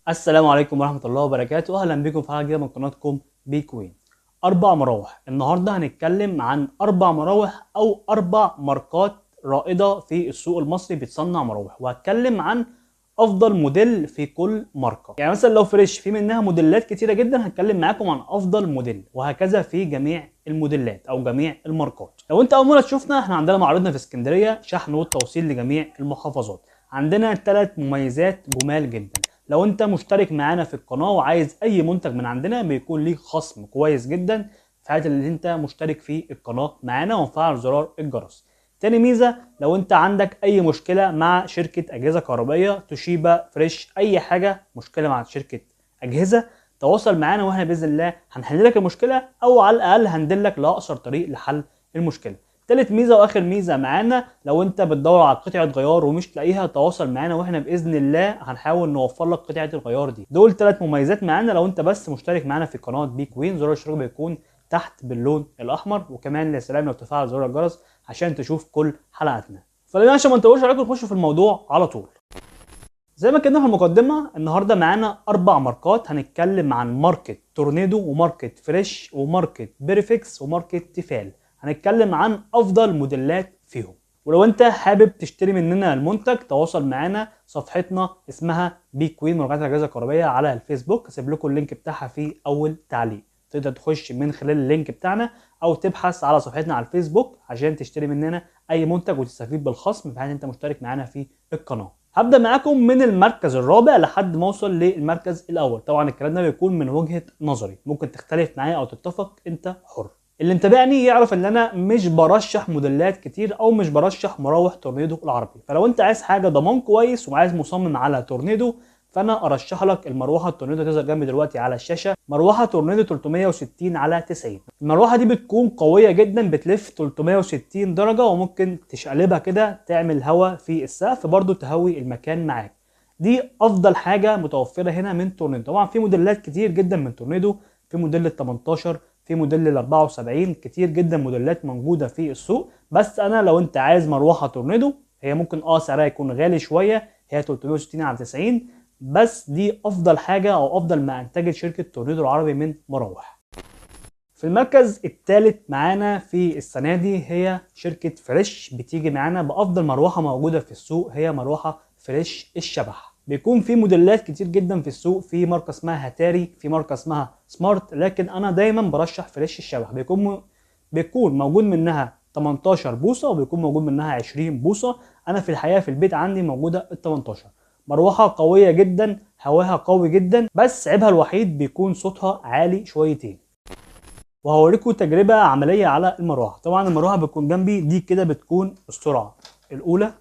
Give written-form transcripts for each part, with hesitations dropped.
السلام عليكم ورحمة الله وبركاته. أهلا بكم في حلقة جديدة من قناتكم بيكوين. أربع مراوح، النهاردة هنتكلم عن أربع مراوح أو أربع ماركات رائدة في السوق المصري بتصنع مراوح، وهتكلم عن أفضل موديل في كل ماركة. يعني مثلا لو فريش في منها موديلات كتيرة جدا، هتكلم معاكم عن أفضل موديل، وهكذا في جميع الموديلات أو جميع الماركات. لو أنت أول مرة تشوفنا، احنا عندنا معرضنا في اسكندرية، شحن والتوصيل لجميع المحافظات. عندنا 3 مميزات جمال جدا. لو انت مشترك معانا في القناة وعايز اي منتج من عندنا بيكون ليك خصم كويس جدا في حالة اللي انت مشترك في القناة معانا ومفعل زرار الجرس. تاني ميزة، لو انت عندك اي مشكلة مع شركة اجهزة كهربائية، توشيبا، فريش، اي حاجة مشكلة مع شركة اجهزة، تواصل معانا واحنا بإذن الله هنحل لك المشكلة، او على الاقل هندلك لاقصر طريق لحل المشكلة. تالت ميزة واخر ميزة معانا، لو انت بتدور على قطعة غيار ومش تلاقيها، تواصل معانا واحنا بإذن الله هنحاول نوفر لك قطعة الغيار دي. دول 3 مميزات معانا لو انت بس مشترك معانا في قناة بيكوين. زرار الاشتراك بيكون تحت باللون الاحمر، وكمان يا سلام لو تفعل زرار الجرس عشان تشوف كل حلقاتنا. فلنا عشان ما نطولش عليكم نخش في الموضوع على طول. زي ما كنا في المقدمة، النهاردة معانا 4 ماركات. هنتكلم عن ماركة تورنيدو، وماركة فريش، وماركة بيرفكس، وماركة تيفال. هنتكلم عن افضل موديلات فيهم. ولو انت حابب تشتري مننا المنتج تواصل معانا، صفحتنا اسمها بيكوين مراجعات الاجهزة الكهربائية على الفيسبوك، هسيب لكم ال link بتاعها في اول تعليق. تقدر تخش من خلال ال link بتاعنا او تبحث على صفحتنا على الفيسبوك عشان تشتري مننا اي منتج وتستفيد بالخصم في حال انت مشترك معانا في القناة. هبدا معاكم من المركز الرابع لحد ما اوصل للمركز الاول. طبعا الكلام ده بيكون من وجهه نظري، ممكن تختلف معايا او تتفق، انت حر. اللي متابعني يعرف ان انا مش برشح موديلات كتير او مش برشح مراوح تورنيدو العربي. فلو انت عايز حاجة ضمان كويس وعايز مصمم على تورنيدو، فانا ارشح لك المروحة التورنيدو تظهر جنبي دلوقتي على الشاشة، مروحة تورنيدو 360 على 90. المروحة دي بتكون قوية جدا، بتلف 360 درجه، وممكن تشقلبها كده تعمل هواء في السقف برضو تهوي المكان معاك. دي افضل حاجة متوفرة هنا من تورنيدو. طبعا في موديلات كتير جدا من تورنيدو، في موديل ال 18، في موديل ال 74، كتير جدا موديلات موجودة في السوق. بس انا لو انت عايز مروحة تورنيدو، هي ممكن سعرها يكون غالي شوية، هي 360 على 90، بس دي افضل حاجة او افضل ما انتجت شركة تورنيدو العربي من مراوح. في المركز الثالث معانا في السنة دي هي شركة فريش، بتيجي معانا بافضل مروحة موجودة في السوق، هي مروحة فريش الشبح. بيكون في موديلات كتير جدا في السوق، في ماركة اسمها هتاري، في ماركة اسمها سمارت، لكن انا دايما برشح فريش الشبح. بيكون موجود منها 18 بوصة، وبيكون موجود منها 20 بوصة. انا في الحقيقة في البيت عندي موجودة ال 18. مروحة قوية جدا، هواها قوي جدا، بس عيبها الوحيد بيكون صوتها عالي شويتين. وهوريكم تجربة عملية على المروحة. طبعا المروحة بتكون جنبي دي كده، بتكون السرعة الأولى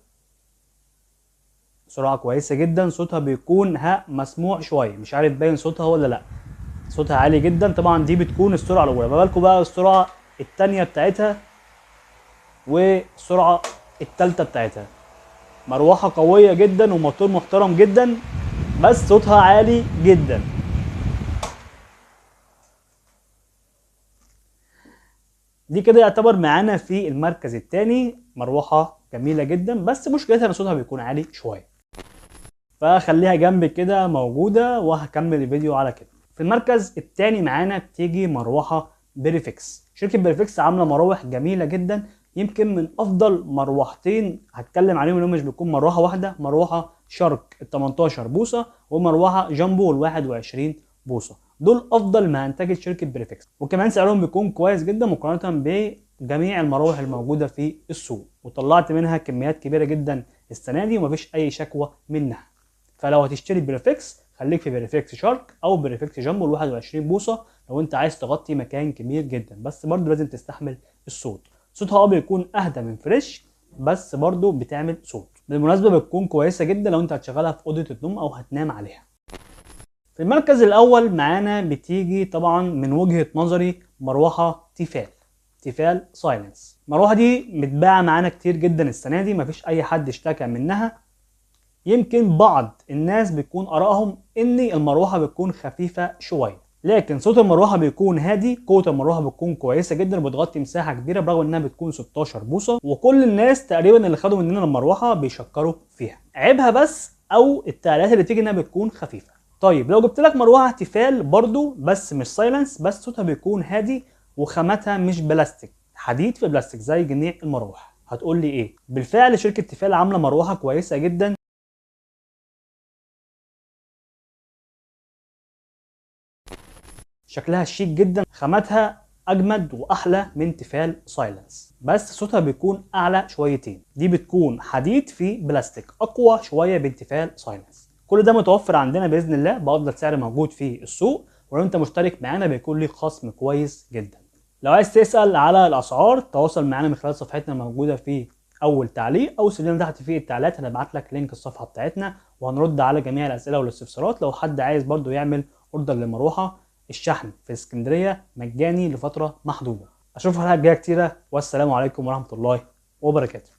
سرعة كويسة جدا، صوتها بيكون مسموع شوية، مش عارف باين صوتها ولا لا، صوتها عالي جدا. طبعا دي بتكون السرعة الأولى، ما بالكم بقى السرعة التانية بتاعتها والسرعة التالتة بتاعتها. مروحة قوية جدا وموتور محترم جدا، بس صوتها عالي جدا. دي كده يعتبر معانا في المركز التاني، مروحة جميلة جدا، بس مشكلتها ان صوتها بيكون عالي شوية، فخليها جنب كده موجودة، وهكمل الفيديو على كده. في المركز التاني معانا بتيجي مروحة بريفكس. شركة بريفكس عاملة مراوح جميلة جدا، يمكن من افضل مروحتين هتكلم عليهم اللي هم مش بيكون مروحة واحدة، مروحة شارك ال 18 بوصة ومروحة جامبو ال 21 بوصة. دول افضل ما انتجت شركة بريفكس، وكمان سعرهم بيكون كويس جدا مقارنة بجميع المراوح الموجودة في السوق، وطلعت منها كميات كبيرة جدا السنة دي ومفيش اي شكوى منها. فلو هتشتري بريفكس خليك في بريفكس شارك او بريفكس جامبو ال 21 بوصة لو انت عايز تغطي مكان كبير جدا، بس برضو لازم تستحمل الصوت. صوتها بيكون اهدى من فريش، بس برضو بتعمل صوت. بالمناسبة بتكون كويسة جدا لو انت هتشغلها في أوضة النوم او هتنام عليها. في المركز الاول معانا بتيجي طبعا من وجهة نظري مروحة تيفال، تيفال سايلنس. المروحة دي متباعة معانا كتير جدا السنة دي، مفيش اي حد اشتكى منها. يمكن بعض الناس بيكون آرائهم ان المروحة بتكون خفيفة شوية، لكن صوت المروحة بيكون هادي، قوة المروحة بتكون كويسة جدا، وبتغطي مساحة كبيرة برغم انها بتكون 16 بوصة، وكل الناس تقريبا اللي خدوا مننا المروحة بيشكروا فيها. عيبها بس او التعليقات اللي بتيجي انها بتكون خفيفة. طيب لو جبت لك مروحة تيفال برضو بس مش سايلنس، بس صوتها بيكون هادي وخامتها مش بلاستيك، حديد في بلاستيك زي جميع المراوح، هتقول لي ايه؟ بالفعل شركة تيفال عامله مروحة كويسة جدا شكلها شيك جدا، خامتها اجمد واحلى من تيفال سايلنس، بس صوتها بيكون اعلى شويتين. دي بتكون حديد في بلاستيك، اقوى شوية من تيفال سايلنس. كل ده متوفر عندنا باذن الله بافضل سعر موجود في السوق، ولو انت مشترك معانا بيكون ليك خصم كويس جدا. لو عايز تسال على الاسعار تواصل معانا من خلال صفحتنا الموجودة في اول تعليق، او سيب لنا تحت في التعليقات، هنبعت لك link الصفحة بتاعتنا وهنرد على جميع الاسئلة والاستفسارات. لو حد عايز برضو يعمل order للمروحه، الشحن في اسكندرية مجاني لفترة محدودة. اشوفكم الحلقة الجاية كتيرة، والسلام عليكم ورحمة الله وبركاته.